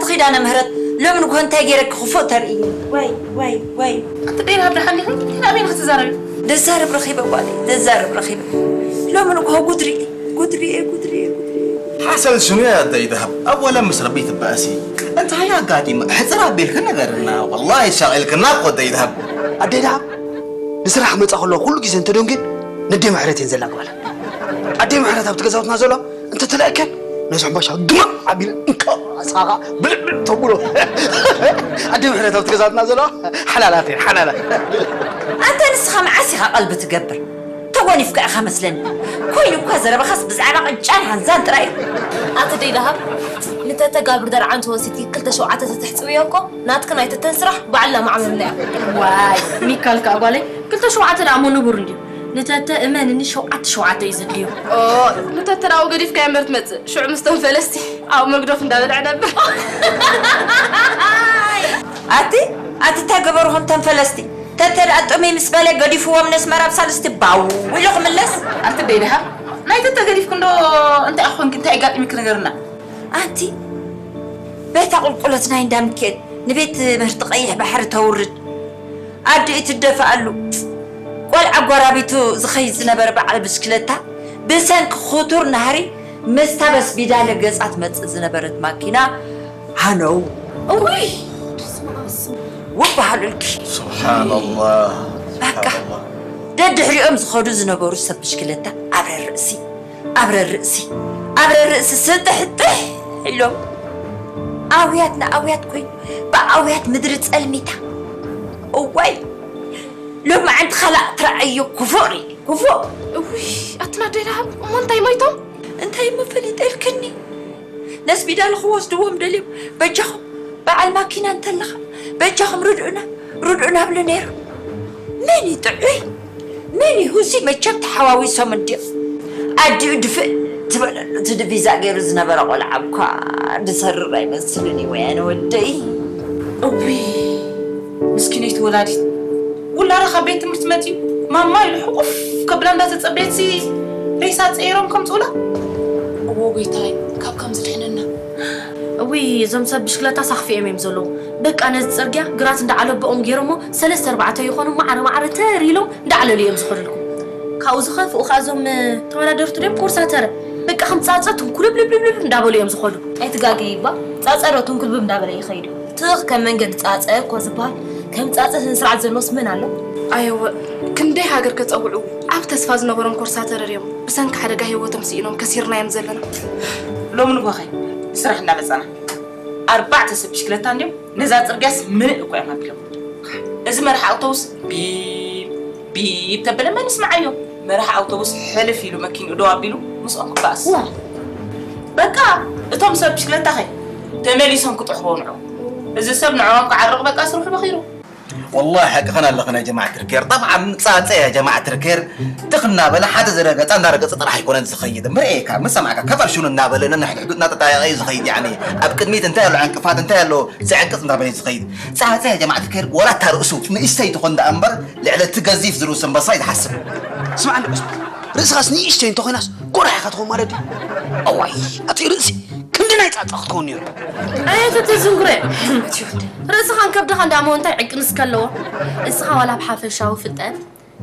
ኪዳነ ምህረት፣ ሎሚ ንግሆ እንታይ ገይረኪ ክፉእ ተርእይኒ? ወይ፣ ወይ፣ ወይ። ኣቲ ደይን ሃብዳ ሓሊኺ፣ እንታይ ኣበይ ንኽትዛረቢ? ደዛረብ ረኺበ ጓለይ፣ ደዛረብ ረኺበ። ሎሚ ንግሆ ጉድ ሪኤ፣ ጉድ ሪኤ፣ ጉድ ሪኤ፣ ጉድ ሪኤ። ሓሰል ሽኑ እያ ኣደይ ደሃብ? ኣብ ወለ ምስ ረቢ ትበኣሲ። እንታይ ኣጋጢሙ? ሕጽር ኣቢልክን ንገርና። ወላሂ ሻቒልክና እኮ ኣደይ ደሃብ። ኣደይ ደሃብ፣ ንስራሕ ክመጻ ከሎ ኩሉ ግዜ እንተ ደንጉየን፣ ነደይ ምሕረት እየን ዘላግባላ። ኣደይ ምሕረት ኣብቲ ገዛውትና ዘሎ እንተ ተለእከን፣ ነዚ ሕምባሻ ግማዕ ኣቢለ እንካ ሳኻ ብልዕ ብልዕ ተብሎ። ኣደይ ምሕረት ኣብቲ ገዛውትና ዘሎ ሓላላት እየን፣ ሓላላት። ኣንታ ንስኻ መዓስ ኢኻ ቀልቢ ትገብር? ተጓኒፍካ ኢኻ መስለኒ። ኮይኑ እኳ ዘረባኻስ ብዛዕባ ቅጫን ሃንዛን ጥራይ እዩ። ኣቲ ደይ ደሃብ፣ ንተተጋብር ደርዓን ተወሲቲ ክልተ ሸውዓተ ተተሕጽብዮ እኮ፣ ናትክን ኣይትተን ስራሕ ባዕልና ማዕበልና እያ። ዋይ፣ ሚካል ከኣ ጓለይ፣ ክልተ ሸውዓተ ደኣ እሞ ንቡር እንድዩ። ንተተ እመንኒ ሸውዓተ ሸውዓተ እዩ ዘድልዮ። ኦ፣ ንተተ ደኣ ገዲፍካ እምበር ትመጽእ። ሽዑ ምስቶም ፈለስቲ ኣብ መግደፍ እንዳበልዐ ነብር። ኣቲ፣ ኣቲ እንታይ ገበርኹም ተን ፈለስቲ? ተተ ደኣ ጥሙይ ምስ በለ ገዲፍዎም ነስመራ ኣብ ሳልስቲ ባው ኢሉ ክምለስ። ኣቲ ደይ ደሃብ፣ ናይ ተተ ገዲፍኩ እንዶ እንታይ ኣኾንኪ፣ እንታይ ኣጋጢሙኪ ንገርና። ኣንቲ በታ ቁልቁለት ናይ እንዳ ምኬል ንቤት ትምህርቲ ቀይሕ ባሕሪ ተውርድ ኣዲ እትደፍኣሉ ቆልዓ ጎራቢቱ ዝኸይድ ዝነበረ በዓል ብስክለታ ብሰንኪ ክቱር ናህሪ ምስታ በስቢዳለ ገጻ ትመጽእ ዝነበረት ማኪና ሃነው እውይ ወበሃሉልኪ። ሱብሓነላህ። በቃ ሱብሓነላህ። ደድሕሪኦም ዝኸዱ ዝነበሩ ሰብ ብሽክለታ ኣብረ ርእሲ ኣብረ ርእሲ ኣብረ ርእሲ ስጥሕጥሕ ኢሎም ኣውያት ንኣውያት ኮይኑ ብኣውያት ምድሪ ጸልሚታ። እዋይ ሎማዓንቲ ኸላእ ትረኣዮ ክፉእ ርኢ ክፉእ። እውይ ኣትና ደይናሃብ እሞ እንታይ ሞይቶም? እንታይ እሞ ፈሊጠ ኢልክኒ? ነስቢዳል ክወስድዎም ደልዮም በጃኹም በዓል ማኪና እንተለኻ በጃኹም ርድኡና ርድኡና ብሉ ነይሩ። መን እዩ ጥዑይ? መን እዩ ህዙይ? መቸም ተሓዋዊሶም እንድዮም። ኣዲኡ ድፍእ ትበለሉ እቲ ድቪዛ ገይሩ ዝነበረ ቆልዓ እኳ ዝሰርር ኣይመስልን እዩ ወያነ ወደይ። እውይ ምስኪነይቲ ወላዲት ውላዳ ካብ ቤት ትምህርቲ መፂኡ ማማ ኢሉ ሕቁፍ ከብላ እንዳተፀበየትሲ ሬሳ ፀይሮም ከምፅኡላ። እዎ ጎይታይ ካብ ከም ዝድሕነና። እውይ እዞም ሰብ ብሽክለታ ሳኽፊኦም እዮም ዘለዉ። በቃ ነዚ ፅርግያ ግራት እንዳዓለበኦም ገይሮሞ ሰለስተ ኣርባዕተ ይኾኑ ማዕረ ማዕረ ተር ኢሎም እንዳዕለሉ እዮም ዝኸዱልኩም። ካብኡ ዝኸፍኡ ከዓ እዞም ተወዳደርቱ ድዮም ኮርሳተረ በቃ ከም ፃፀ ትንኩልብልብልብ እንዳበሉ እዮም ዝኸዱ። ኣይትጋገይ እባ ፃፀ ዶ ትንኩልብብ እንዳበለ ይኸይዱ። ትኽ ከም መንገዲ ፃፀ እኮ ዝበሃል ከም ፃፀ ስነ ስርዓት ዘለዎስ መን ኣሎ? ኣየወ ክንደይ ሃገር ከፀውዑ ኣብ ተስፋ ዝነበሮም ኮርሳተረ ድዮም ብሰንኪ ሓደጋ ህይወቶም ስኢኖም ከሲርናዮም ዘለና። ሎሚ ንጎኸይ ንስራሕ እናመፃና ኣርባዕተ ሰብ ብሽክለታ እንድዮም ነዛ ፅርግያስ ምልእ እኮ እዮም ኣቢሎም። እዚ መራሕ ኣውቶቡስ ቢብ ቢብ ተበለ መን ይስምዓዮ? መራሕ ኣውቶቡስ ሕልፍ ኢሉ መኪንኡ ደው ኣቢሉ ምስኦም ክበኣስ። ዋ! በቃ እቶም ሰብ ብሽክለታኸ ተመሊሶም ክጥሕዎ ንዑ። እዚ ሰብ ንዕኦም ክዓርቕ በቃ ስርሑ በኺሩ። ወላሂ ሓቅኽን ኣለኽን ያ ጀማዓት ልኬር። ጠብዓን ፃፀ ያ ጀማዓት ልኬር ትኽ እናበለ ሓደ ዝረገፃ እንዳረገፀ ጥራሕ ኣይኮነን ዝኸይድ። ምርኤካ፣ ምሰማዕካ፣ ከፈል ሽኑ እናበለ ነንሕድሕዱ እናተጣየቐ እዩ ዝኸይድ። ያኒ ኣብ ቅድሚት እንታይ ኣሎ ዕንቅፋት፣ እንታይ ኣሎ ዘዕንቅፅ እንዳበለ እዩ ዝኸይድ። ፃፀ ያ ጀማዓት ልኬር ወላ እታ ርእሱ ንእሽተይ ትኾን ደኣ እምበር ልዕሊ እቲ ገዚፍ ዝርእሱ ኣንበሳ እዩ ዝሓስብ። ስማዕ እንዶ ዑስማን፣ ርእስኻስ ንእሽተይ እንተኾይናስ ጎራሕ ኢኻ ትኸውን ማለት ድዩ? እዋይ፣ ኣቲ ርእሲ ክንዲ ናይ ፃፀ ክትከውን ነይሩ። ኣየተ ተዝንጉረ ርእስኻን ከብድኻን ደኣ መወንታይ ዕቅንስ ከለዎ እስኻ ዋላ ብሓፈሻዊ ፍልጠት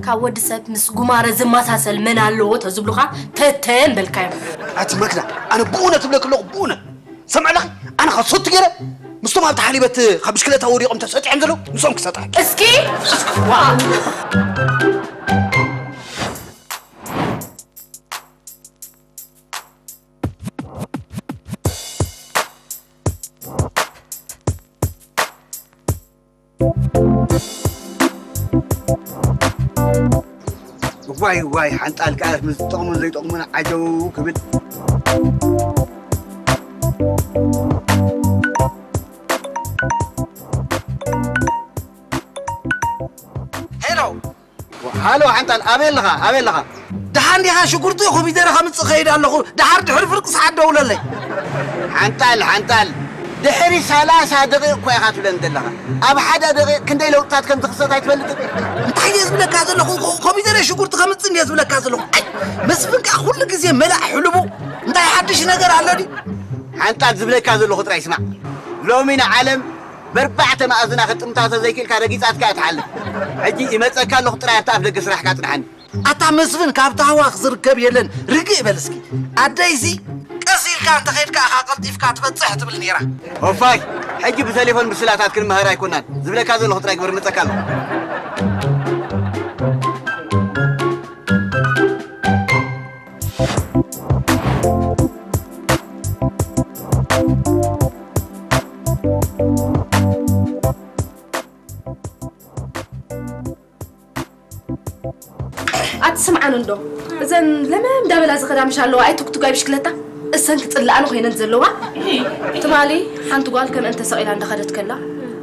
ካብ ወዲ ሰብ ምስ ጉማረ ዝመሳሰል መን ኣለዎ ተዝብሉኻ ተተን በልካዮም። ኣቲ መክዳ ኣነ ብእውነት እብለክ ኣለኹ ብእውነት ሰምዕለኺ ኣነ ካብ ሰቱ ገይረ ምስቶም ኣብቲ ሓሊበት ካብ ብሽክለታ ወዲቖም ተሰጢዖም ዘለዉ ምስኦም ክሰጥዐ እስኪ ዋ ዋይ ዋይ ሓንጣል ከኣ ምስ ዝጠቕሙን ዘይጠቕሙን ዓጀው ክብል ሄሎ ሃሎ ሓንጣል ኣበይ ኣለኻ ኣበይ ኣለኻ ደሓን ዲኻ ሽጉርቲ ኮሚደረ ከምጽእ ኸይድ ኣለኹ ደሓር ድሕሪ ፍርቂ ሰዓት ደውለለይ ሓንጣል ሓንጣል ድሕሪ ሰላሳ ደቂቕ እኳ ኢኻ ትብለኒ ዘለኻ ኣብ ሓደ ደቂቕ ክንደይ ለውጥታት ከም ዝኽሰት ኣይትፈልጥን እንታይ ድየ ዝብለካ ዘለኹ ኮሚደረ ሽጉርቲ ከምጽእ እንድየ ዝብለካ ዘለኹ መስፍን ከዓ ኩሉ ግዜ መላእ ሕልቡ እንታይ ሓድሽ ነገር ኣሎ ድዩ ሓንጣል ዝብለካ ዘለኹ ጥራይ ስማዕ ሎሚ ንዓለም በርባዕተ መኣዝና ክጥምታ ተዘይክእልካ ረጊጻትካ እያ ትሓልፍ። ሕጂ ይመጸካ ኣለኹ ጥራይ ኣብቲ ኣፍ ደገ ስራሕካ ጽንሓኒ። ኣታ መስፍን፣ ካብ ታህዋኽ ዝርከብ የለን፣ ርግእ በል እስኪ። ኣደይሲ ቀስ ኢልካ እንተኸይድካ ኢኻ ቀልጢፍካ ትበጽሕ ትብል ነይራ። ኦፋይ፣ ሕጂ ብተሌፎን ብስላታት ክንመሃር ኣይኮናን። ዝብለካ ዘለኹ ጥራይ ግበር፣ ይመጸካ ኣለኹ። ኣትስምዓን እንዶ እዘን ለመም ዳበላ ዝኸዳ ምሽ ኣለዋ ኣይ ቱክቱክ ኣይ ብሽክለታ እሰን ክጽልኣን ኮይነን ዘለዋ። ትማሊ ሓንቲ ጓል ከምአን ተሰቒላ እንዳኸደት ከላ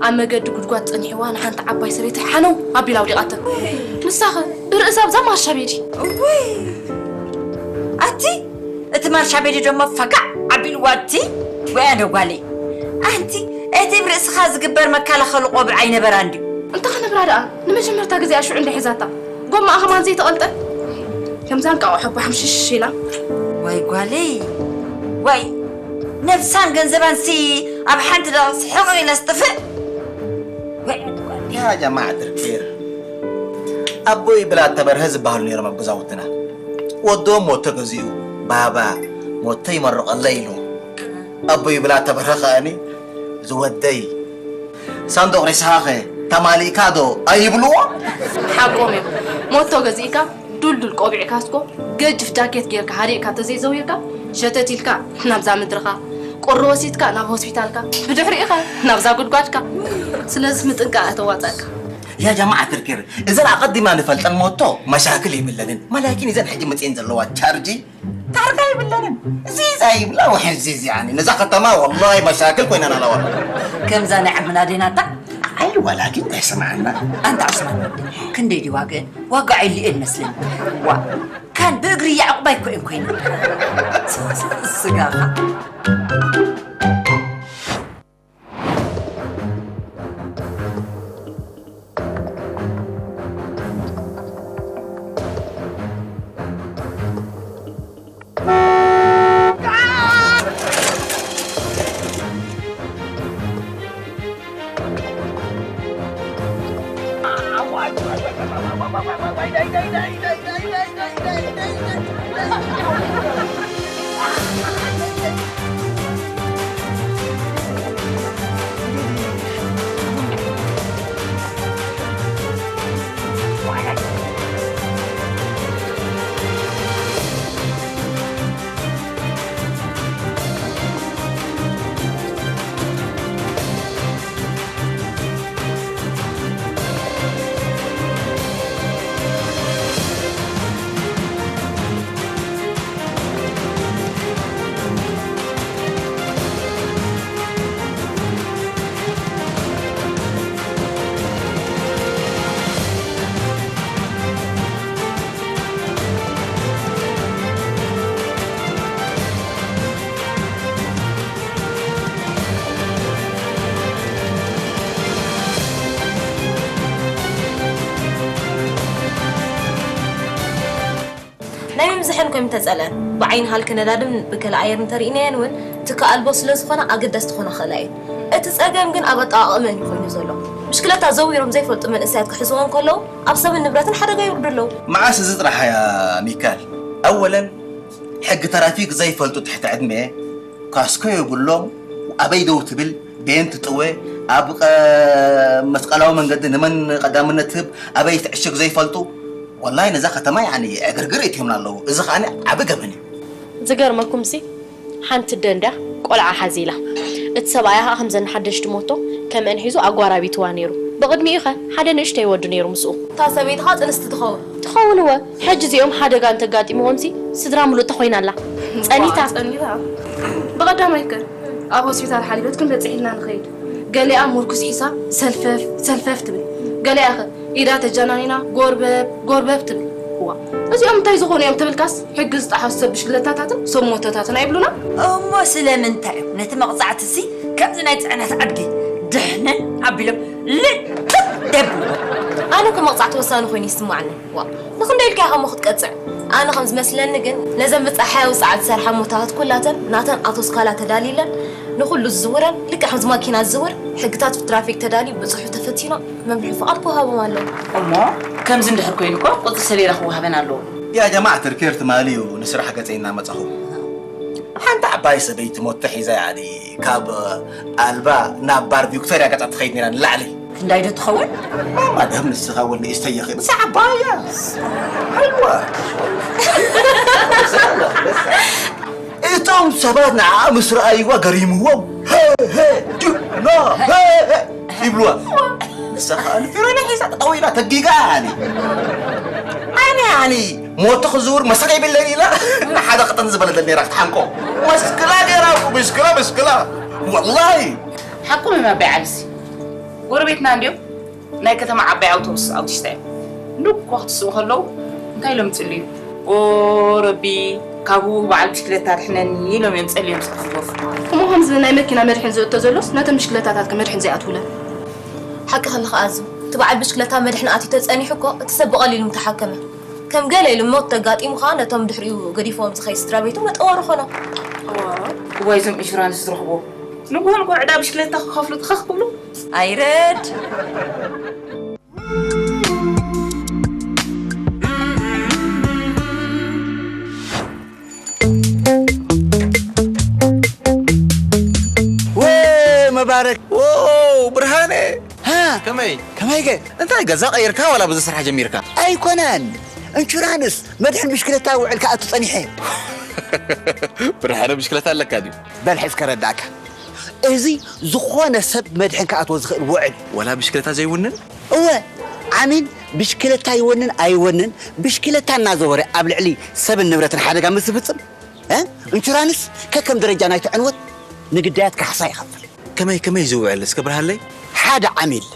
ኣብ መገዲ ጉድጓድ ጸኒሕዋ ንሓንቲ ዓባይ ሰበይቲ ሓነው ኣቢላ ኣውዲቓቶ። ንሳኸ ብርእሳ ኣብዛ ማርሻ ቤዲ። እውይ ኣቲ እቲ ማርሻ ቤዲ ደሞ ፈጋዕ ኣቢልዋ እቲ። ወይ ኣደ ጓለይ ኣንቲ እቲ ብርእስኻ ዝግበር መከላኸሊ ቆብዕ ኣይነበራን ድዩ? እንተ ኸነብራ ደኣ ንመጀመርታ ግዜ ኣሽዑ እንደ ሒዛታ ጎማኣ ኸማን ዘይተቐልጠ ከምዛ እንቃቑሖ ባሕምሽሽ ኢላ። ወይ ጓለይ ወይ ነብሳን ገንዘባንሲ ኣብ ሓንቲ ደቕስ ሕቕ ኢለስ ጥፍእ። ወይ ኣደ ጓለይ። يا جماعة الخير، ኣቦይ ብላታ በርሀ ዝበሃሉ ነይሮም ኣብ ገዛውትና። ወዶም ሞቶ ገዚኡ፣ ባባ ሞቶ ይመርቐለይ ኢሉ። ኣቦይ ብላታ በርሀ ከኣኒ ዝወደይ ሳንዱቕ ሬሳኻ ኸ ተማሊእካ ዶ ኣይብልዎ? ሓቆም እዮም። ሞቶ ገዚእካ ዱልዱል ቆቢዕካ እስኮ ገጅፍ ጃኬት ጌርካ ሃሪእካ ተዘይዘዊርካ ሸተት ኢልካ ናብዛ ምድርኻ ቁሪ ወሲድካ ናብ ሆስፒታልካ ብድሕሪኡ ኸ ናብዛ ጉድጓድካ። ስለዚ ምጥንቃቕ እተዋፀእካ። يا جماعة الخير، እዘን ኣቐዲምና ንፈልጠን ሞቶ መሻክል የብለንን። መላኪን እዘን ሕጂ መፅየን ዘለዋ ቻርጂ ታርጋ የብለንን። ዚዛ ይብላ ወሕን ዚዚ ያኒ ነዛ ከተማ ወላሂ መሻክል ኮይነን ኣለዋ። ከምዛ ናይ ዓምና ዴናታ። ኣይ ወላኪን ኣይሰማዕና። ኣንታ ዑስማን ወዲ ክንደይ ድዩ ዋግአን? ዋጋ ዕሊኤን መስለኒ። ዋ ካን ብእግሪ ያዕቁብ ኣይኮኤን ኮይነ። ስጋኻ። ናይ ምምዝሐን ኮይኑ ተጸልአን ብዓይኒ ሃልኪ ነዳድን ብከለ ኣየር እንተርኢናየን እውን ትኪ ኣልቦ ስለ ዝኾና ኣገደስቲ ክኾና ክኽእላ እየን። እቲ ጸገም ግን ኣብ ኣጠቓቕመን እዩ ኮይኑ ዘሎ። ብሽክለታ ዘዊሮም ዘይፈልጡ መንእሰያት ክሕዝዎ እንከለዉ ኣብ ሰብን ንብረትን ሓደጋ የውርዱ ኣለዉ። መዓስ እዚ ጥራሕ እያ ሚካል? ኣወለን ሕጊ ትራፊክ ዘይፈልጡ ትሕቲ ዕድመ ካስኮ የብሎም፣ ኣበይ ደው ትብል፣ ቤን ትጥወ፣ ኣብ ቀ-፣ መስቀላዊ መንገዲ ንመን ቀዳምነት ትህብ፣ ኣበይ ትዕሽግ ዘይፈልጡ፣ ወላሂ ነዛ ከተማ ያኒ ዕግርግር እትዮምና ኣለዉ። እዚ ኸኣኒ ዓቢ ገበን እዩ። ዝገርመኩምሲ፣ ሓንቲ ደንዳ ቆልዓ ሓዚላ። እቲ ሰብኣያ ኸኣ ከምዘን ሓደሽቲ ሞቶ ከምአን ሒዙ ኣጓራቢትዋ ነይሩ። ብቕድሚኡ ኸ ሓደ ንእሽተይ ወዲ ነይሩ ምስኡ። እታ ሰበይቲ ኸኣ ጥንስቲ ትኸውን። ትኸውን እወ። ሕጂ እዚኦም ሓደጋ እንተጋጢምዎምሲ ስድራ ምሉእ ተኾይና ኣላ። ጸኒታ። ጸኒታ። ብቐዳማይ ከ ኣብ ሆስፒታል ሓሊበት ክንበጽሕ ኢልና ንኸይድ። ገሊኣ ሙርኩስ ሒሳ ሰልፈፍ ሰልፈፍ ትብል። ገሊኣ ከ ኢዳ ተጃናኒና ጎርበብ ጎርበብ ትብል። እዋ እዚኦም እንታይ ዝኾኑ እዮም ተብልካስ ሕጊ ዝጠሓሱ ሰብ ብሽክለታታትን ሰብ ሞቶታትን ኣይብሉና? እሞ ስለምንታይ እዮም ነቲ መቕጻዕትሲ ከምዚ ናይ ጽዕነት ኣድጊ ድሕንን ኣቢሎም ልጥጥ ደብልዎ? ኣነ እኮ መቕጻዕቲ ወሳኒ ኮይኑ ይስማዓኒ። ዋ ንኽንደይ ኢልካ ኢኻ እሞ ክትቀጽዕ? ኣነ ከም ዝመስለኒ ግን ነዘን ብጻሓያዊ ጸዓት ዝሰርሓ ሞታታት ኩላተን ናተን ኣቶስካላ ተዳልዩለን ንኹሉ ዝዝውረን ልክዕ ከምዚ ማኪና ዝዝውር ሕግታት ትራፊክ ተዳልዩ ብጽሑፍ ተፈቲኑ መምርሒ ፍቓድ ክወሃቦም ኣለዎ። እሞ ከምዚ እንድሕር ኮይኑ እኮ ቁጽሪ ሰሌዳ ክወሃበን ኣለዎ። يا جماعة الكيرت ماليو نسرح قتينا متأخو. ሓንቲ ዓባይ ሰበይቲ ሞቶ ሒዛ እያ ድዩ ካብ ኣልባ ናብ ባር ቪክቶርያ ገጻ ትኸይድ ነይራ ንላዕሊ። ክንዳይ ዶ ትኸውን? ማማ ደም ንስኻ ወል ንእሽተይ ኢኺ። ንሳ ዓባይ እያ። ኣይዋ። እቶም ሰባት ንዓኣ ምስ ረኣይዋ ገሪምዎም። ሄ ሄ ጅግና ሄ ሄ ይብልዋ። ንሳ ከዓ ንፊሮና ሒዛ ጠጠው ኢላ ተጊጋ ኣኒ። ኣኒ ኣኒ ሞቶ ክዝውር መሰል የብለይን ኢላ ንሓደ ቅጥን ዝበለለን ነይራ ክትሓንቆ። መስክላ ገይራ ብሽክላ ብሽክላ ወላሂ። ሓቁ መማበይ ዓብሲ ጎረቤትና እንዲዮም ናይ ከተማ ዓባይ ኣውቶቡስ ኣውቲስታ እዮም። ንኳ ክትስኡ ከለዉ እንታይ ኢሎም ይጽልዩ? ኦ ረቢ ካብኡ በዓል ብሽክለታ ድሕነኒ ኢሎም እዮም ጸልዮም ዝሓስቦ። ከምኡ ከምዚ ናይ መኪና መድሕን ዝእቶ ዘሎስ ነተን ብሽክለታታት ከ መድሕን ዘይኣትውለን? ሓቂ ከለኻ ኣዙ እቲ በዓል ብሽክለታ መድሕን ኣትዩ ተጸኒሑ እኮ እቲ ሰብ ብቐሊሉ ምተሓከመ። ከም ገለ ኢሉ ሞት ተጋጢሙ ኸኣ ነቶም ድሕሪኡ ገዲፍዎም ዝኸይድ ስድራ ቤቱ መጠወሪ ኾኖ። እዋይ እዞም ኢንሹራንስ ዝረኽብዎ ንግሆ ንግሆ ዕዳ ብሽክለታ ክኸፍሉ ትኸኽ ክብሉ። ኣይረድ። ወ መባረክ። ዎ ብርሃነ። ሃ፣ ከመይ? ከመይ ከ? እንታይ ገዛ ቀይርካ ዋላ ብዚ ስራሕ ጀሚርካ? ኣይኮነን። እንሹራንስ መድሕን ብሽክለታ ውዕል ክኣቱ ጸኒሐ። ብርሃነ ብሽክለታ ኣለካ ድዩ? በል ሕዝ ከረዳእካ። እዚ ዝኾነ ሰብ መድሕን ክኣትዎ ዝኽእል ውዕል። ዋላ ብሽክለታ ዘይውንን? እወ፣ ዓሚል ብሽክለታ ይወንን ኣይወንን ብሽክለታ እናዘወረ ኣብ ልዕሊ ሰብን ንብረትን ሓደጋ ምስ ዝፍጽም፣ እ? እንሹራንስ ከከም ደረጃ ናይቲ ዕንወት ንግዳያት ካሕሳ ይኸፍል። ከመይ ከመይ ዝውዕል እስከ ብርሃለይ? ሓደ ዓሚል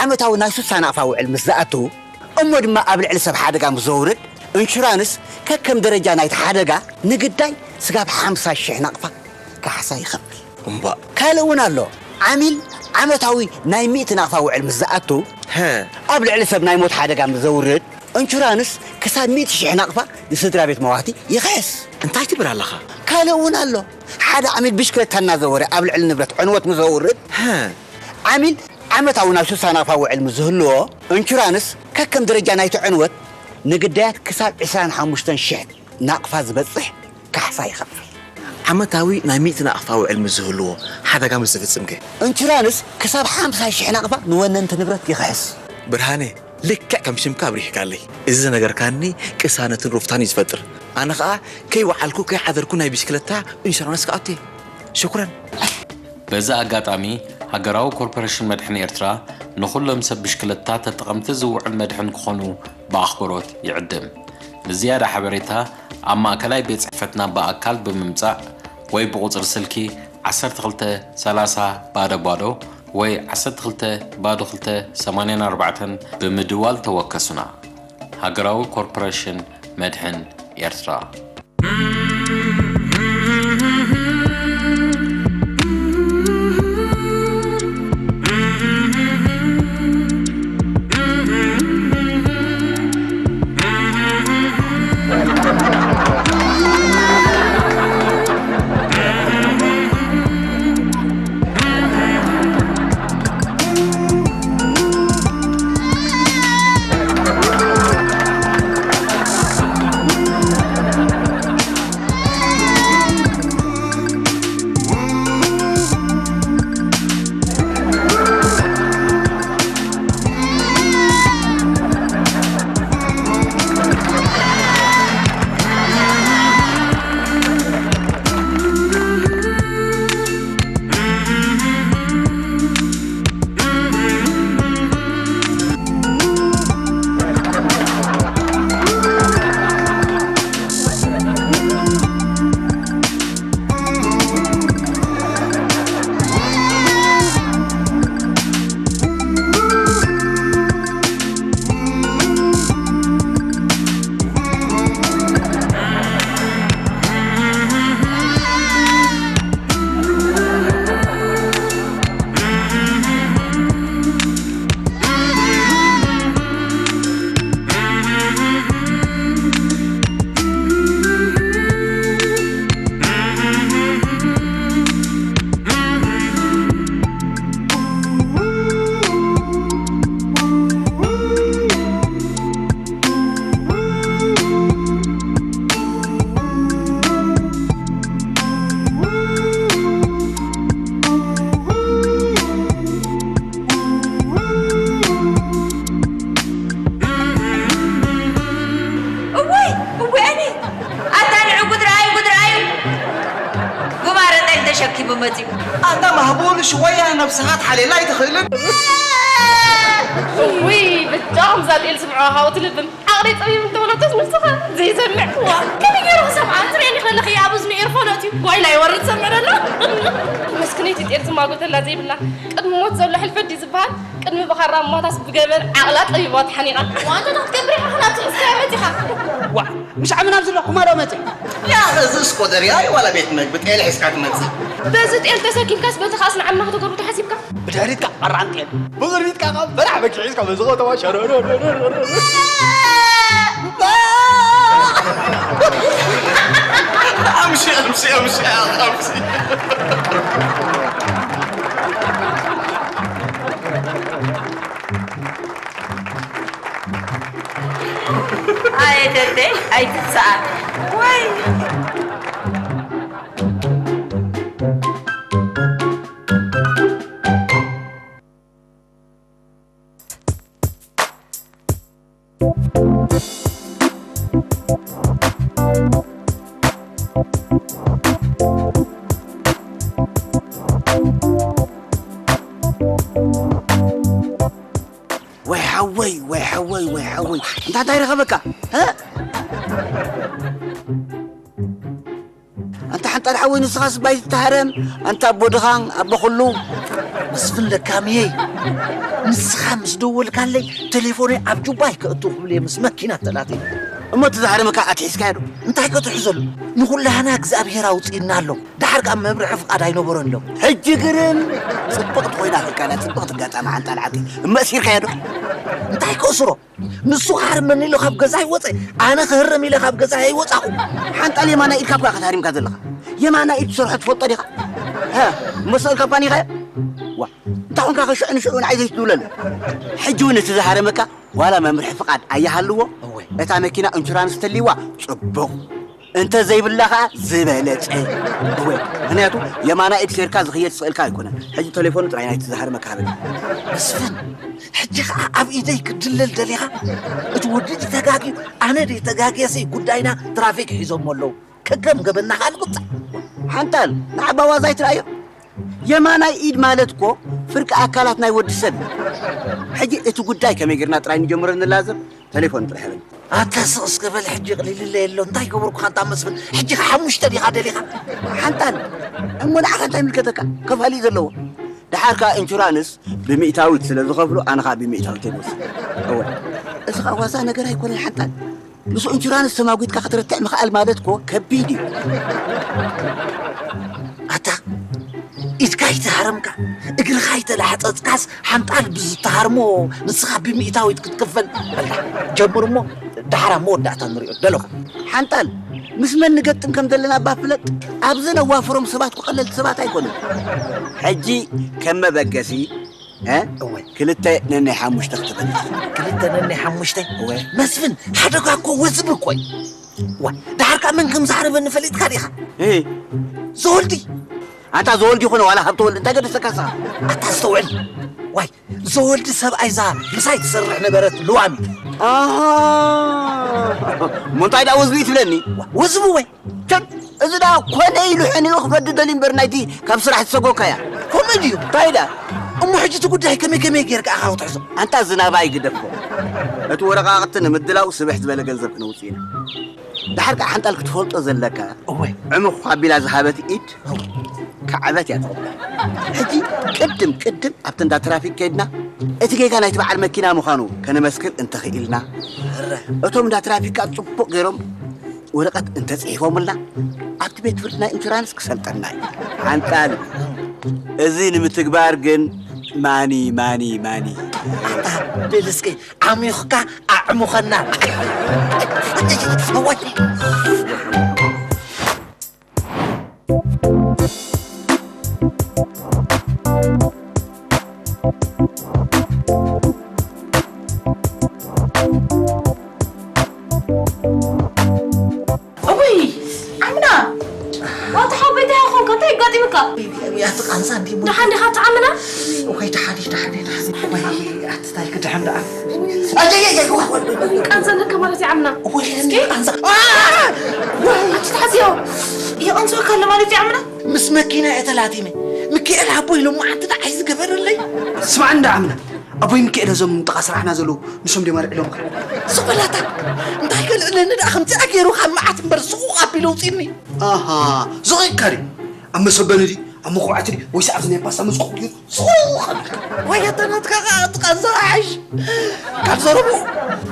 ዓመታዊ ናይ ሱሳ ናቕፋ ውዕል ምስ ዝኣቱ እሞ ድማ ኣብ ልዕሊ ሰብ ሓደጋ ምስ ዘውርድ እንሹራንስ ከከም ደረጃ ናይቲ ሓደጋ ንግዳይ ስጋብ ሓምሳ ሽሕ ናቕፋ ካሕሳ ይኸፍል። እምባእ። ካልእ እውን ኣሎ። ዓሚል ዓመታዊ ናይ ሚእቲ ናቕፋ ውዕል ምስ ዝኣቱ ኣብ ልዕሊ ሰብ ናይ ሞት ሓደጋ ምስ ዘውርድ እንሹራንስ ክሳብ ሚእቲ ሽሕ ናቕፋ ንስድራ ቤት መዋቲ ይኽሕስ። እንታይ ትብል ኣለኻ? ካልእ እውን ኣሎ። ሓደ ዓሚል ብሽክለታ እናዘወረ ኣብ ልዕሊ ንብረት ዕንወት ምስ ዘውርድ ዓሚል ዓመታዊ ናይ ሱሳ ናቕፋ ውዕል ምስ ዝህልዎ፣ እንሹራንስ ከከም ደረጃ ናይቲ ዕንወት ንግዳያት ክሳብ ዕስራን ሓሙሽተን ሽሕ ናቕፋ ዝበጽሕ ካሕሳ ይኸፍል። ዓመታዊ ናይ ሚእቲ ናቕፋ ውዕል ምስ ዝህልዎ ሓደጋ ምስ ዝፍጽም ከ? እንሹራንስ ክሳብ ሓምሳ ሽሕ ናቕፋ ንወነንቲ ንብረት ይኽሕስ። ብርሃነ፣ ልክዕ ከም ሽምካ ኣብሪህካለይ። እዚ ዝነገርካኒ ቅሳነትን ሩፍታን እዩ ዝፈጥር። ኣነ ኸኣ ከይወዓልኩ ከይሓደርኩ ናይ ብሽክለታ ኢንሹራንስ ክኣቱ እየ። ሽኩረን። በዚ ኣጋጣሚ ሃገራዊ ኮርፖሬሽን መድሕን ኤርትራ ንኹሎም ሰብ ብሽክለታ ተጠቐምቲ ዝውዕል መድሕን ክኾኑ ብኣኽብሮት ይዕድም። ንዝያዳ ሓበሬታ ኣብ ማእከላይ ቤት ጽሕፈትና ብኣካል ብምምጻእ ወይ ብቑጽሪ ስልኪ ዓሰርተ ክልተ ሰላሳ ባዶ ባዶ ወይ ዓሰርተ ክልተ ባዶ ክልተ ሰማንያ ኣርባዕተ ብምድዋል ተወከሱና። ሃገራዊ ኮርፖሬሽን መድሕን ኤርትራ። ኣታ ማህቡል ሽወያ ነብስኻ ትሓልየላ ኣይትኽእልን? ውይ ብጃኹም እዛ ጤል ስምዑዋ ሃወት ልብም ዓቕሊ ፀቢብ እንተበለቶስ ንስኻ ዘይሰምዕ ዋ ከመይ ገይሩ ክሰምዓ ትርእየኒ ከለኺ ኣብ እዝኑ ኤርፎን ኣትዩ ጓይላ ይወርድ ሰምዕ ደሎ መስክነይቲ ጤል ዝማጎተላ ዘይብላ ቅድሚ ሞት ዘሎ ሕልፈት ድዩ ዝበሃል ቅድሚ ብኻራ ምሟታስ ብገመድ ዓቕላ ጠቢባ ተሓኒቓ ዋንታ ክትገብር ኢኻ ናብቲ ሒዝካዮ መፂኻ ዋ ምሽ ዓምና ኣብዚ ኣለኹ ማዶ መፅእ ያ እዚ ስኮደርያ ዋላ ቤት መግቢ ጤል ሒዝካ ትመፅእ በዚ ጤል ተሰኪምካስ በቲ ኻስ ንዓምና ከተገሩ ተሓሲብካ ብድሕሪትካ ኣራንጤ ብቕድሚትካ ካብ በራሕ በጊዕ ሒዝካ በዚ ከተማ ሸረረረረረ ኣምሲ ኣምሲ ኣምሲ ኣምሲ ኣየ ደደይ ኣይትስኣል ወይ ወይ ሓወይ ወይ ሓወይ ወይ ሓወይ እንታይ እንታይ ረኸበካ እ? ኣንታ ሓንጣል ሓወይ ንስኻ ስባይ ትተሃረም ኣንታ ኣቦ ድኻን ኣቦ ኩሉ መስፍን ለካምየይ ንስኻ ምስ ደወልካለይ ቴሌፎነይ ኣብ ጁባይ ከእቱ ክብልየ ምስ መኪና ተላትየ እሞ ትዛረመካ ኣትሒዝካዮ ዶ እንታይ ከትሕዘሉ ንኹላህና እግዚኣብሔር ኣውፅእና ኣሎ ደሓር ካብ መብርሒ ፍቓድ ኣይነበሮን ዶ ሕጂ ግርም ፅብቕቲ ኮይና ከይካላ ፅብቕቲ ኣጋጣሚ ሓንጣል ዓዲ እመእሲርካዮ ዶ እንታይ ከእስሮ ንሱ ክሃርመኒ ኢሉ ካብ ገዛ ይወፀ ኣነ ክህረም ኢለ ካብ ገዛ ኣይወፃኹ ሓንጣል የማና ኢድካ እኳ ክትሃሪምካ ዘለኻ የማና ኢድ ትሰርሖ ትፈልጦ ዲኻ መሰል ካምፓኒኻዮ ዋ እንታይ ኮንካ ከሽዑ ንሽዑ ንዓይ ዘይትድውለሉ ሕጂ እውን እቲ ዝሃረመካ ዋላ መምርሒ ፍቓድ ኣያሃልዎ እታ መኪና ኢንሹራንስ ተልይዋ ፅቡቕ እንተ ዘይብላ ኸዓ ዝበለፀ እወ ምኽንያቱ የማና ኢድ ሴርካ ዝኽየድ ስቕልካ ኣይኮነን ሕጂ ተሌፎኑ ጥራይ ናይቲ ዝሃርመካ ሃበኒ መስፍን ሕጂ ኸዓ ኣብ ኢደይ ክድለል ደሊኻ እቲ ወዲ ተጋግዩ ኣነ ደይ ተጋግየሲ ጉዳይና ትራፊክ ሒዞሞ ኣለዉ ከከም ገበና ኸዓ ንቕፃዕ ሓንጣል ንዓባ ዋዛ ኣይትርኣዮ የማናይ ኢድ ማለት እኮ ፍርቂ ኣካላት ናይ ወዲ ሰብ እዩ። ሕጂ እቲ ጉዳይ ከመይ ጌርና ጥራይ ንጀምሮ ንላዘብ ተሌፎን ጥራሕ በል። ኣታ ስቕ እስከ በል ሕጂ ቅሊልለ የሎ እንታይ ገበርኩኻ እንታ መስፍን ሕጂ ሓሙሽተ ዲኻ ደሊኻ ሓንጣን እሞ ንዓኻ እንታይ ምልከተካ ከፋሊ ዘለዎ ደሓር ከኣ ኢንሹራንስ ብሚእታዊት ስለ ዝኸፍሉ ኣነ ከኣ ብሚእታዊት እየ ዝወስድ እወ እዚ ከኣ ዋዛ ነገር ኣይኮነን ሓንጣን ምስ ኢንሹራንስ ተማጒትካ ክትርትዕ ምኽኣል ማለት እኮ ከቢድ እዩ። ኣታ ኢድካ ኣይተሃረምካ እግርኻ ኣይተላሕፀፅካስ ሓንጣል ብዝተሃርሞ ንስኻ ብሚእታዊት ክትክፈል በላ ጀምር እሞ ዳሕራ መወዳእታ ንሪኦ ደለኹ ሓንጣል ምስ መን ንገጥም ከም ዘለና እባ ፍለጥ ኣብዚ ነዋፍሮም ሰባት እኮ ቀለልቲ ሰባት ኣይኮኑን ሕጂ ከም መበገሲ እ እወ ክልተ ነናይ ሓሙሽተ ክትብል ክልተ ነናይ ሓሙሽተ እወ መስፍን ሓደጋ እኮ ወዝቢ እኮ እዩ ዋ ድሓር ከዓ መን ከም ዝሓረበኒ ፈሊጥካ ዲኻ እ ዘወልዲ ኣንታ ዘወልዲ ይኹነ ዋላ ካብ ተወልዲ እንታይ ገደሰካ ንስኻ ኣታ ዝተውዕል ዋይ ዘወልዲ ሰብኣይ እዛ ምሳይ ትሰርሕ ነበረት ልዋሚ ኣሃ እሞ እንታይ ደኣ ወዝቢ እዩ ትብለኒ ወዝቢ ወይ ቸል፣ እዚ ደኣ ኮነ ኢሉ ሕኒኡ ክፈዲ ደልዩ እምበር ናይቲ ካብ ስራሕ ዝሰጎግካያ። ከምኡ ድዩ? እንታይ ደኣ? እሞ ሕጂ እቲ ጉዳይ ከመይ ከመይ ጌርካ ኢኻ ክትሕዞ? ኣንታ እዚ ናባይ ግደፎ። እቲ ወረቓቕቲ ንምድላው ስብሕ ዝበለ ገንዘብ ክነውጽእ ኢና። ደሓር ከኣ ሓንጣል ክትፈልጦ ዘለካ፣ እወ። ዕሙኽ ኣቢላ ዝሃበት ኢድ ክዕበት እያ ትቕበል። ሕጂ ቅድም ቅድም ኣብቲ እንዳ ትራፊክ ከይድና እቲ ጌጋ ናይቲ በዓል መኪና ምዃኑ ከነመስክር እንተኽኢልና፣ እቶም እንዳ ትራፊክ ከኣ ጽቡቕ ገይሮም ወረቐት እንተጽሒፎምልና ኣብቲ ቤት ፍርዲ ናይ ኢንሹራንስ ክሰልጠና እዩ። ሓንጣል እዚ ንምትግባር ግን ማኒ ማኒ ማኒ ኣታ በል እስኪ ዓሚኹካ ኣዕሙኸና። እውይ ዓምና ዋታ ሓወይ እንታይ ኢኻ ኮንካ እንታይ ኣጋጢሙካ ያትቃንሳ እንዲ ደሓን ዲኻ ትዓምና ወይ ደሓን ደሓን ደሓን ወይ ኣትታይ ክድሕን ደኣ ቃንዛ ኣለካ ማለት እዩ ዓምና ወይ ቃንሳ ኣቲ ተሓዝዮ ይቐንስወካ ኣሎ ማለት እዩ ዓምና ምስ መኪና እየ ተላቲመ። ሚካኤል ኣቦይ ሎማዓንቲ ደኣ ኣይዝገበረለይ። ስማዕ እንዳ ዓምና፣ ኣቦይ ሚካኤል እዞም ጥቓ ስራሕና ዘለዉ ንሶም ድዮም ኣልዒሎምካ? ስቕ በላታ። እንታይ ከልዕለኒ ደኣ ከምዚኣ ገይሩ ካብ መዓት እምበር ስቑቕ ኣቢሉ ኣውፂእኒ። ኣሃ፣ ዝቐይድካ ድዩ? ኣብ መሰበኒ ድዩ? ኣብ መኹባዕቲ ድዩ? ወይስ ኣብዚ ናይ ፓስታ መስኮት ገይሩ ስቑቕ ኣቢልካ? ወይ ኣታ ናትካ ኸዓ ጥቃ ዝሓይሽ ካብ ዘረብኡ።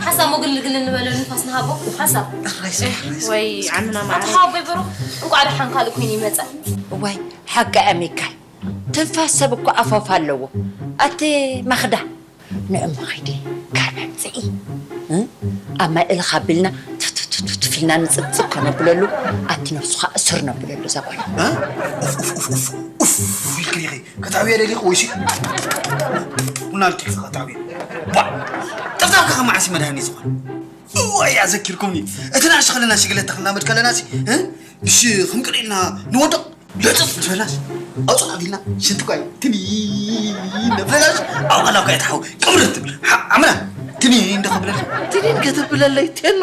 ሓሳብ ሞግልግል እንበሎ ንፋስ ንሃቦ። ሓሳብ። ራይስ፣ ራይስ። ወይ ዓምና መዓረይ። ሓወቦይ ብሩኽ፣ እንቋዕ ደሓን ካልእ ኮይኑ ይመጸ። እዋይ፣ ሓቂ ኣሚካይ። ትንፋስ ሰብ እኮ ኣፎፍ ኣለዎ። ኣቲ ማኽዳ፣ ንዕሞ ኺዲ ከርቢ ኣምጽኢ። እ? ኣብ ማይ እልኽ ኣቢልና ትፍትፍትፍትፍ ኢልና ንጽብጽብ ከነብለሉ፣ ኣቲ ነብሱ ኸኣ እስር ነብለሉ እዛ ጓል። እ? ኡፍ፣ ኡፍ፣ ኡፍ፣ ኡፍ፣ ኡፍ ኢልክኒ ኢኺ። ከተዕብየ ደሊኺ ወይሲ ቡና ልኪ ከተዕብየ። ቧዕ! ጠፍጣፍካ ከም መዓስ እዩ መድሃኒ ዝኾን? እዋይ፣ ኣዘኪርኩምኒ። እቲ ንኣሽቱ ከለና ሽግለታ ክናመድ ከለና ሲ፣ እ? እሺ፣ ክንቅል ኢልና ንወድቕ። ልጥፍ ንበላሽ። ኣውፅእ ኣቢልና ሽንቲ ኳይ ትኒ ንበላሽ። ኣብቓላ ኳይ ትሓው ቅብርት ትብል። ሓ-፣ ዓምና ትኒ እንደ ክብለል። ትኒ እንደ ትብለለይ ቴኖ።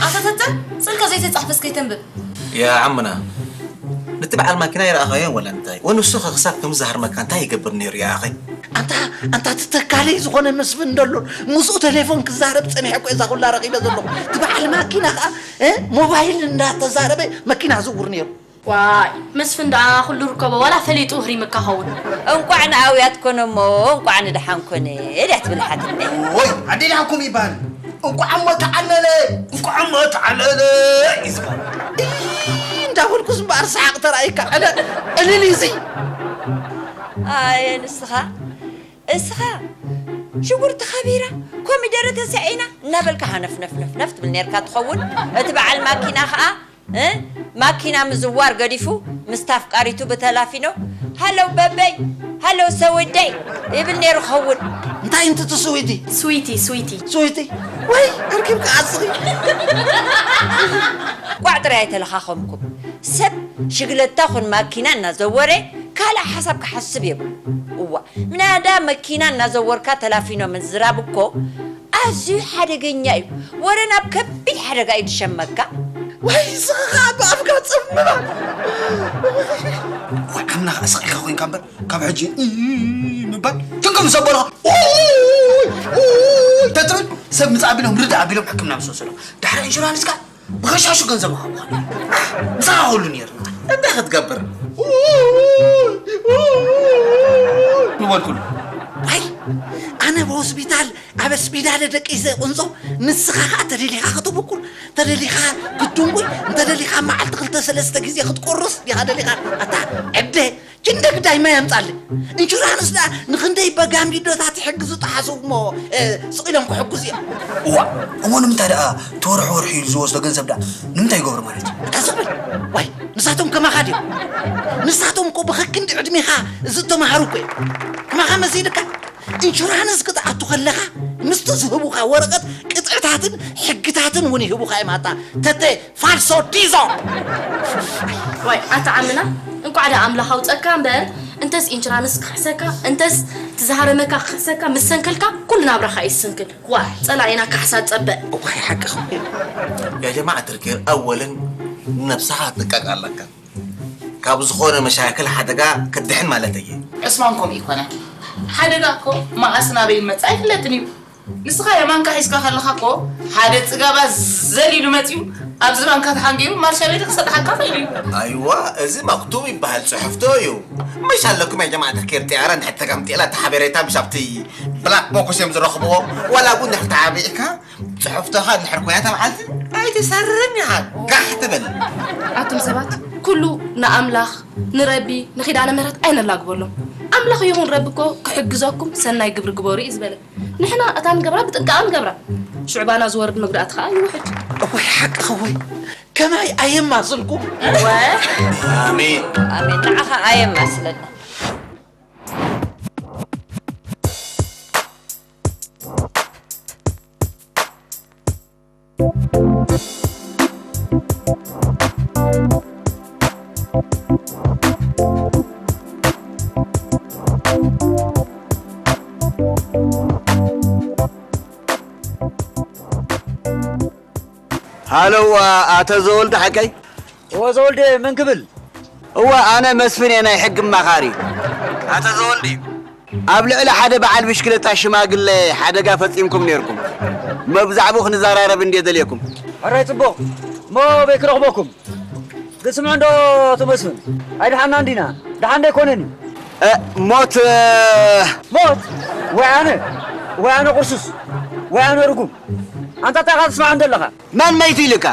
ኣታ ተተ፣ ስልካ ዘይተጻሕፈስ ከይተንብብ። ያ ዓምና፣ ነቲ በዓል ማኪና ይረኣኻዮ ወላ እንታይ? ወንሱ ኸ ክሳብ ከምዚ ዝሃርመካ እንታይ ይገብር ነይሩ ይኣኸይ? ኣንታ፣ ኣንታ እቲ ተካለይ ዝኾነ መስፍን እንዶ ኣሎ፣ ምስኡ ቴሌፎን ክዛረብ ጸኒሐ እኮ እዛ ኩላ ረኺበ ዘለኹ። እቲ በዓል ማኪና ኸኣ፣ እ፣ ሞባይል እንዳተዛረበ መኪና ዝውር ነይሩ። ዋይ፣ መስፍን ደኣ ኩሉ ርከቦ፣ ዋላ ፈሊጡ ህሪምካ ኸውን። እንቋዕ ንኣውያት ኮነ እሞ፣ እንቋዕ ንደሓን ኮነ፣ ድያ ትብል ሓትነይ። ኦይ፣ ኣደይ ደሓን ኮነ ይበሃል። እንቋዕ እሞ ተዓለለ፣ እንቋዕ እሞ ተዓለለ እዩ ዝበሃል። እይ፣ እንዳበልኩስ እምበኣር ሰሓቕ ተራእይካ፣ ዕለ-፣ ዕልል እዩ እዚ። ኣየ ንስኻ፣ እስኻ ሽጉርቲ ከቢራ፣ ኮሚደረ ተሰዒና እናበልካ ሃነፍ ነፍ ነፍ ነፍ ትብል ነርካ ትኸውን። እቲ በዓል ማኪና ኸኣ፣ እ? ማኪና ምዝዋር ገዲፉ፣ ምስታ ኣፍቃሪቱ ብተላፊኖ፣ "ሃለው በበይ፣ ሃለው ሰወደይ" ይብል ነይሩ ክኸውን። እንታይ እንትቲ ስዊቲ? ስዊቲ፣ ስዊቲ። ስዊቲ? ወይ፣ ኣርኪብካ ዓስኺ። ቋዕ ጥራይ ኣይተለኻኸምኩም። ሰብ ሽግለታ ኹን ማኪና እናዘወረ ካልእ ሓሳብ ክሓስብ የብሉ። እዋ፣ ምናዳ መኪና እናዘወርካ ተላፊኖ ምዝራብ እኮ ኣዝዩ ሓደገኛ እዩ። ወረ ናብ ከቢድ ሓደጋ እዩ ዝሸመካ። ወይ፣ ንስኻ ኸኣ ብኣፍካ ጽምባ። ወይ፣ ዓምና ኸኣ ስቕ ኢልካ ኮይንካ እምበር፣ ካብ ሕጂ እ ምባል ፍንቅም ምስ ኣበልኻ፣ ኡይ፣ ኡይ፣ ተትብል፣ ሰብ ምጻእ ኣቢሎም፣ ርዳእ ኣቢሎም ሕክምና ምስ ወሰዱ። ድሕሪ ኢንሹራንስካ ብኸሻሹ ገንዘብ ምሃብኻ። ኣሕ፣ ምሳኻ ክህሉ ነይሩ። እንታይ ክትገብር? ምበልኩሉ። ኣይ፣ ኣነ ብሆስፒታል ኣብ ስፒዳለ ደቂሰ ቁንጾ፣ ንስኻ ኸኣ ተደሊኻ ክትብኩል፣ ተደሊኻ ክትድንጉይ፣ እንተደሊኻ መዓልቲ ክልተ ሰለስተ ግዜ ክትቁርስ ዲኻ ደሊኻ? ኣታ ዕብደ፣ ጅንደ ግዳይ ማይ ኣምጻለይ። ኢንሹራንስ ደኣ ንኽንደይ በጋምቢዶታት ይሕግዙ ጠሓሱ እሞ፣ እ፣ ስቕ ኢሎም ክሕግዙ እዮም። እዋእ፣ እሞ ንምንታይ ደኣ እቲ ወርሒ ወርሒ ኢሉ ዝወስዶ ገንዘብ ደኣ ንምንታይ ይገብሮ ማለት እዩ? እታ ስቕ በል። ዋይ፣ ንሳቶም ከማኻ ድዮም? ንሳቶም እኮ ብኸክንዲ ዕድሜኻ ዝተማሃሩ እኮ እዮም። ከማኻ መሲልካ? ኢንሹራንስ ክትኣቱ ከለኻ ምስቲ ዝህቡኻ ወረቐት ቅጥዕታትን ሕግታትን እውን ይህቡኻ እዮም። ኣታ ተተ ፋልሶ ዲዞ። ዋይ፣ ኣታ ዓምና፣ እንቋዕ ደኣ ኣምላኽ ኣውጸካ እምበር፣ እንተስ ኢንሹራንስ ክሕሰካ፣ እንተስ እቲ ዝሃረመካ ክሕሰካ፣ ምስ ሰንከልካ፣ ኩሉ ናብራኻ እዩ ዝስንክል። ዋ፣ ጸላኢና ካሕሳ ጸበ። እዋይ፣ ሓቅኺ። ያ ጀማዓ ትርኬር፣ ኣወልን ነብስኻ ክትንቀቅ ኣለካ። ካብ ዝኾነ መሻክል ሓደጋ ክትድሕን ማለት እየ። ዕስማን ከምኡ ይኮነ። ሓደጋ እኮ መዓስ ናበይ ይመጽእ ኣይፍለጥን እዩ። ንስኻ የማንካ ሒዝካ ከለኻ እኮ ሓደ ጽጋባ ዘሊሉ መጺኡ ኣብዚ ባንካ ተሓንጊሩ ማርሻ ቤት ክሰጥሓካ ኽእል እዩ። ኣይዋ፣ እዚ መክቱብ ይበሃል፣ ጽሕፍቶ እዩ። መሽ ኣለኩም ያ ጀማዓ ተኬር ጥያራ እንድሕር ተቀምጢላ እቲ ሓበሬታ ምስ ኣብቲ ብላክ ቦክስ እዮም ዝረኽብዎ። ዋላ እውን እንድሕር ተዓቢእካ ጽሕፍቶኻ እንድሕር ኮይና እታ መዓልቲ ኣይትሰርም ኢኻ ጋሕ ትብል። ኣቱም ሰባት፣ ኩሉ ንኣምላኽ፣ ንረቢ፣ ንኪዳነ ምሕረት ኣይነላግበሎም። ኣምላኽ ይኹን ረቢ እኮ ክሕግዘኩም ሰናይ ግብሪ ግበሩ እዩ ዝበለ። ንሕና እታ ንገብራ ብጥንቃቐ ንገብራ። ሽዑ ባና ዝወርድ መጉዳእቲ ኸኣ ይውሕድ። እወይ ሓቅኺ ወይ ከማይ ኣየማስልኩም። እወ። ኣሜን። ኣሜን። ንዓኻ ኣየማስለና። ሃሎ፣ ኣቶ ዘወልደ ሓቀይ? እወ ዘወልደ፣ መን ክብል? እወ፣ ኣነ መስፍን እየ፣ ናይ ሕጊ ኣማኻሪ። ኣቶ ዘወልደ፣ ኣብ ልዕሊ ሓደ በዓል ብሽክለታ ሽማግለ ሓደጋ ፈጺምኩም ነይርኩም። እሞ ብዛዕባኡ ክንዘራረብ እንድየ ደልየኩም። ሕራይ ጽቡቕ። እሞ ኣበይ ክረኽበኩም? ግን ስምዑ እንዶ ኣቶ መስፍን፣ ኣይደሓንና እንዲና? ደሓን ዶ ኣይኮነን እዩ? እ፣ ሞት፣ እ፣ ሞት? ወይ ኣነ፣ ወይ ኣነ ቁርሱስ፣ ወይ ኣነ ርጉም። ኣንታ እንታይ ኢኻ ትስማዕ እንዶ ኣለኻ? መን መይቱ ኢልካ?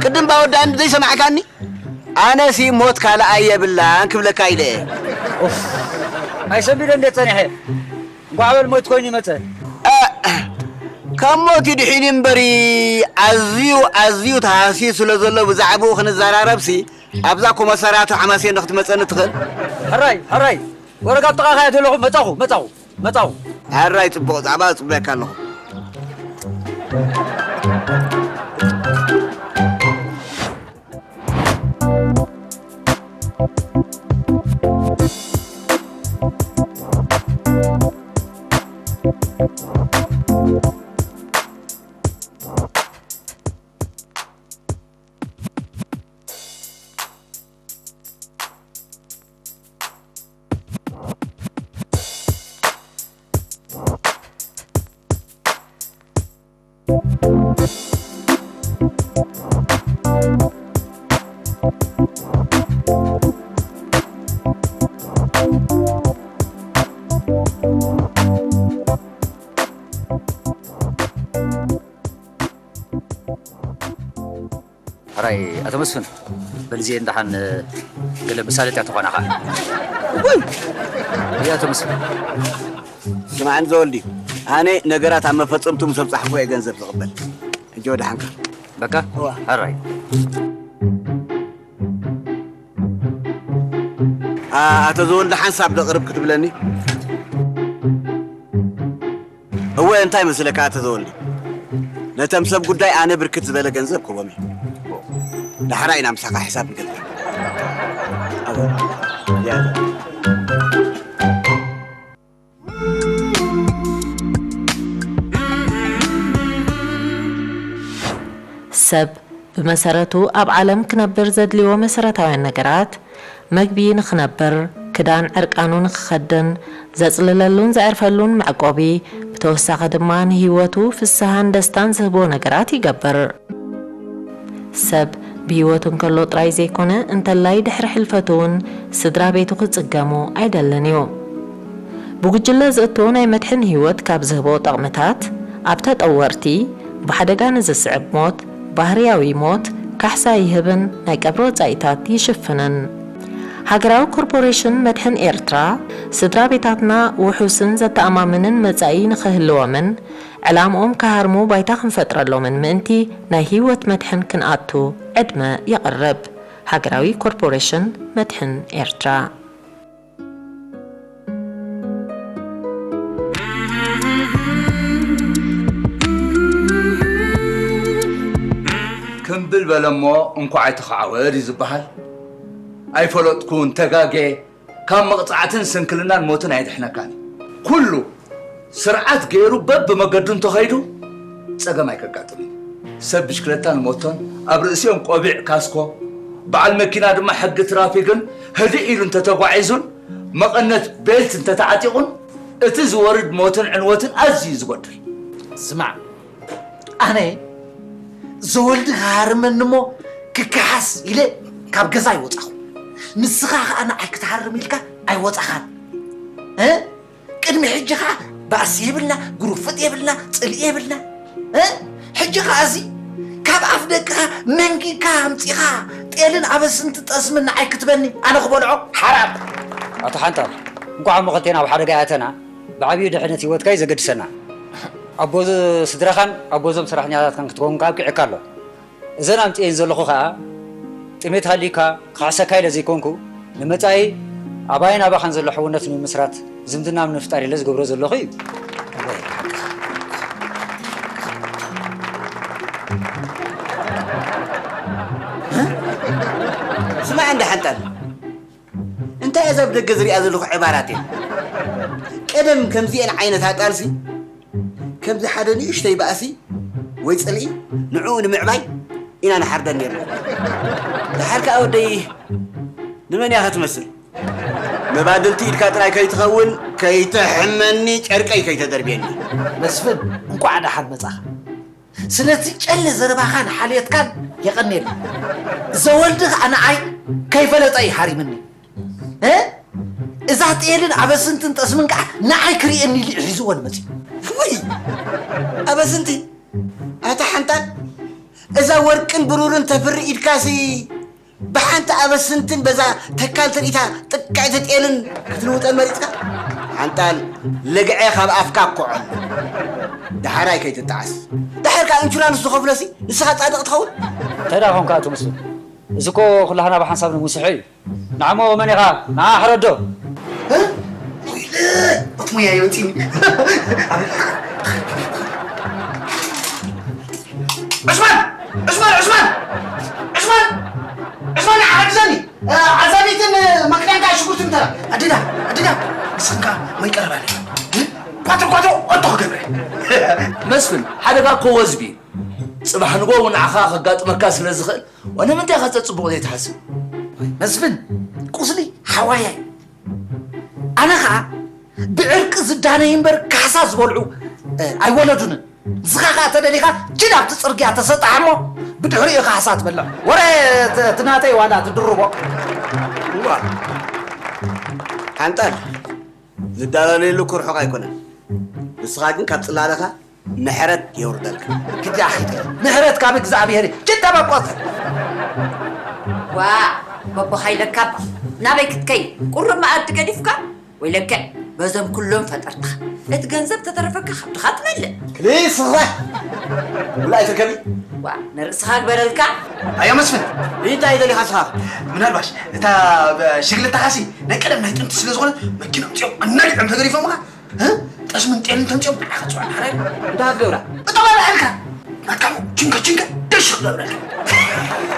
ቅድም ባወዳእኒ ዘይሰማዕካኒ? ኣነሲ ሞት ካልኣይ የብላን ክብለካ ኢለ እየ። ኡፍ፣ ኣይሰንቢደ እንዴ ጸኒሐ። እንኳዕ በል ሞት ኮይኑ ይመጸ። እ፣ ካብ ሞት ይድሒን እምበሪ፣ ኣዝዩ፣ ኣዝዩ ተሃስዩ ስለ ዘሎ ብዛዕባኡ ክንዘራረብሲ፣ ኣብዛ ኮመሰራቱ ሓማሴን ዶ ክትመጸኒ ትኽእል? ሕራይ፣ ሕራይ፣ ወረጋ ኣብ ጥቓኻ እየ ዘለኹ፣ መጻኹ፣ መጻኹ፣ መጻኹ። ሕራይ፣ ጽቡቕ ዛዕባ እጽበየካ ኣለኹ። ሕራይ ኣቶ መስፍን፣ በል እዚኤን ደሓን፣ እ፣ ገለ መሳለጥያ ትኾናኻ። ውይ! እያ ኣቶ መስፍን። ስማዕን ዘወልዲ፣ ኣነ ነገራት ኣብ መፈጸምቱ ምስ ኣብጻሕኩ እየ ገንዘብ ዝቕበል። ሕጂ ወደ ሓንካ። በቃ? እዋ። ሕራይ። ኣ-፣ ኣቶ ዘወልዲ ሓንሳብ ዶ ቅርብ ክትብለኒ? እወ፣ እንታይ መስለካ ኣቶ ዘወልዲ? ነቶም ሰብ ጉዳይ ኣነ ብርክት ዝበለ ገንዘብ ክህቦም እየ። ዳሕራ ኢና ምሳኻ ሕሳብ ንገብር። ኣወ፣ ያዘ። ሰብ ብመሰረቱ ኣብ ዓለም ክነብር ዘድልይዎ መሰረታውያን ነገራት፣ መግቢ ንኽነብር፣ ክዳን ዕርቃኑ ንኽኸድን፣ ዘጽልለሉን ዘዕርፈሉን መዕቆቢ፣ ብተወሳኺ ድማ ንህይወቱ ፍስሃን ደስታን ዝህብዎ ነገራት ይገብር። ሰብ ብህይወቱ እንከሎ ጥራይ ዘይኮነ፣ እንተላይ ድሕሪ ሕልፈቱ እውን ስድራ ቤቱ ክጽገሙ ኣይደልን እዩ። ብጉጅለ ዝእቶ ናይ መድሕን ህይወት ካብ ዝህቦ ጠቕምታት፣ ኣብ ተጠወርቲ፣ ብሓደጋ ንዝስዕብ ሞት፣ ባህርያዊ ሞት፣ ካሕሳ ይህብን ናይ ቀብሪ ወጻኢታት ይሽፍንን። ሃገራዊ ኮርፖሬሽን መድሕን ኤርትራ፣ ስድራ ቤታትና ውሑስን ዘተኣማምንን መጻኢ ንኽህልዎምን፣ ዕላምኦም ክሃርሙ ባይታ ክንፈጥረሎምን ምእንቲ ናይ ህይወት መድሕን ክንኣቱ ዕድመ የቕርብ። ሃገራዊ ኮርፖሬሽን መድሕን ኤርትራ። ክምብል በለ እሞ እንኳዕ ኣይተኻዕወ ድዩ ዝበሃል? ኣይፈለጥኩን፣ ተጋጌ። ካብ መቕጻዕትን ስንክልናን ሞትን ኣየድሕነካን እዩ። ኩሉ ስርዓት ገይሩ በብመገዱ እንተኸይዱ ጸገም ኣይከጋጥምን። ሰብ ብሽክለታን ሞቶን ኣብ ርእሲኦም ቆቢዕ ካስኮ፣ በዓል መኪና ድማ ሕጊ ትራፊክን ህድእ ኢሉ እንተተጓዒዙን መቐነት ቤልት እንተተዓጢቑን እቲ ዝወርድ ሞትን ዕንወትን ኣዝዩ እዩ ዝጎድል። ስማዕ ኣነ ዘወልዲ ክሃርመኒ እሞ ክከሓስ ኢለ ካብ ገዛ ኣይወፃኹ። ንስኻ ኸዓ ንዓይ ክትሃርም ኢልካ ኣይወፃኻን። እ? ቅድሚ ሕጂ ኸዓ ባእሲ የብልና፣ ግሩፍጥ የብልና፣ ፅልኢ የብልና። እ? ሕጂ ኸዓ እዚ ካብ ኣፍ ደቅኻ መንጊግካ ኣምፂኻ ጤልን ኣበስን ትጠስምን ንዓይ ክትበኒ ኣነ ክበልዖ ሓራም። ኣቶ ሓንታ እንኳዕ እሞ ክልቴና ኣብ ሓደጋ ኣይኣተና። ብዓብዩ ድሕነት ህይወትካ እዩ ዘገድሰና። ኣቦ ስድራኻን ኣቦ እዞም ሰራሕተኛታትካን ክትከውን ከኣ ኣብቂዑካ ኣሎ። እዘን ኣምጺኤን ዘለኹ ከኣ ጥሜት ሃልዩካ ክኽሕሰካ ኢለ ዘይኮንኩ፣ ንመጻኢ ኣባይን ኣባኻን ዘሎ ሕውነት ንምምስራት ዝምድና ንምፍጣር ኢለ ዝገብሮ ዘለኹ እዩ። ስማዕ እንዳ ሓንጣል፣ እንታይ እየ ኣብ ደገ ዝሪኣ ዘለኹ ዕባራት እየን? ቀደም ከምዚኤን ዓይነታ ቃልሲ ከምዚ ሓደ ንእሽተይ ባእሲ ወይ ጽልኢ ንዕኡ ንምዕባይ ኢና ንሓርደን ነርና። ደሓር ከኣ ወደይ ንመን እያ ክትመስል? መባድልቲ ኢድካ ጥራይ ከይትኸውን፣ ከይትሕመኒ፣ ጨርቀይ ከይተደርብየኒ። መስፍን፣ እንቋዕ ደሓን መጻኻ። ስለቲ ጨለ ዘረባኻን ሓልየትካን የቐንየልና። ዘወልዲ ኸኣ ንዓይ ከይፈለጠ እዩ ሃሪምኒ። እ? እዛ ጤልን ኣበስንትን ጠስምን ከዓ ንዓይ ክርእየኒ ኢሉ እዩ ሒዝዎ ንመፅእ። ውይ! ኣበስንቲ! ኣታ ሓንጣል! እዛ ወርቅን ብሩርን ተፍሪ ኢድካሲ ብሓንቲ ኣበስንትን በዛ ተካል ትርኢታ ጥቃይ ተጤልን ክትልውጠን መሪጽካ? ሓንጣል ልግዐ ካብ ኣፍካ ኮዖ። ደሓራይ ከይትጠዓስ። ደሓር ከኣ ኢንሹራንስ ዝኸፍለሲ ንስኻ ጻድቕ ትኸውን? እንታይ ደኣ ኾንካ ኣቶ መስፍን? እዚ እኮ ኩላህና ብሓንሳብ ንምስሖ እዩ። ንዓሞ መን ኢኻ? ንዓ ሕረዶ። እ? ወይለ፣ እቲ ሙያ ይወፂኒ። ዑስማን! ዑስማን! ዑስማን! ዑስማን! ዑስማን፣ ሓግዘኒ! እ፣ ዓዛቢትን መክንያንካ ሽጉርትን ተራ። ኣድዳ፣ ኣድዳ! ንስኻ ማይ ቀረባለይ። እ? ኳትሮ፣ ኳትሮ፣ ኦቶ ክገብረ። መስፍን፣ ሓደጋ እኮ ወዝቢ እዩ። ጽባሕ ንጎ እውን ንዓኻ ከጋጥመካ ስለ ዝኽእል፣ ዋላ ንምንታይ ኢኻ ጸጽቡቕ ዘይትሓስብ? መስፍን፣ ቁስሊ ሓዋያ እዩ። ኣነ ኸኣ ብዕርቂ ዝዳነዩ እምበር ካሕሳ ዝበልዑ፣ እ፣ ኣይወለዱንን። ንስኻ ኸኣ ተደሊኻ ኪድ ኣብቲ ጽርግያ ተሰጣሕ እሞ ብድሕሪኡ ካሕሳ ትበልዕ። ወረ ት-፣ ትናተይ ዋላ ትድርቦ። እዋ፣ ሓንጣል፣ ዝዳላለየሉ እኮ ርሑቕ ኣይኮነን። ንስኻ ግን ካብ ጽላለኻ ምሕረት የውርደልካ። ግዳ ኺድ ምሕረት ካብ እግዚኣብሔር እዩ። ኪድ ተበቆጽ። ዋ፣ በቦ ሃይለካ፣ ናበይ ክትከይ? ቁሩብ መኣዲ ገዲፍካ? ወይለከ፣ በዞም ኩሎም ፈጠርትኻ። እቲ ገንዘብ ተተረፈካ፣ ከብድኻ ትመልእ። ክሊስኻ! ውላ ኣይትርከቢ? ዋ፣ ንርእስኻ ግበረልካ። ኣዮ መስፍን! እንታይ ደሊኻ ስኻ? ምናልባሽ፣ እታ ብ-፣ ሽግለታኻሲ ናይ ቀደም ናይ ጥንቲ ስለ ዝኾነ፣ መኪና ኣምጺኦም ኣናዲዖም ተገዲፎምኻ፣ እ? ጠስምን ጤልን ተምጺኦም ንዓኻ ጽዋዕ ሓራይ። እንታይ ክትገብራ? እጠባብዐልካ። ናትካ ችንከ ችንከ ደሽ ክገብረልካ።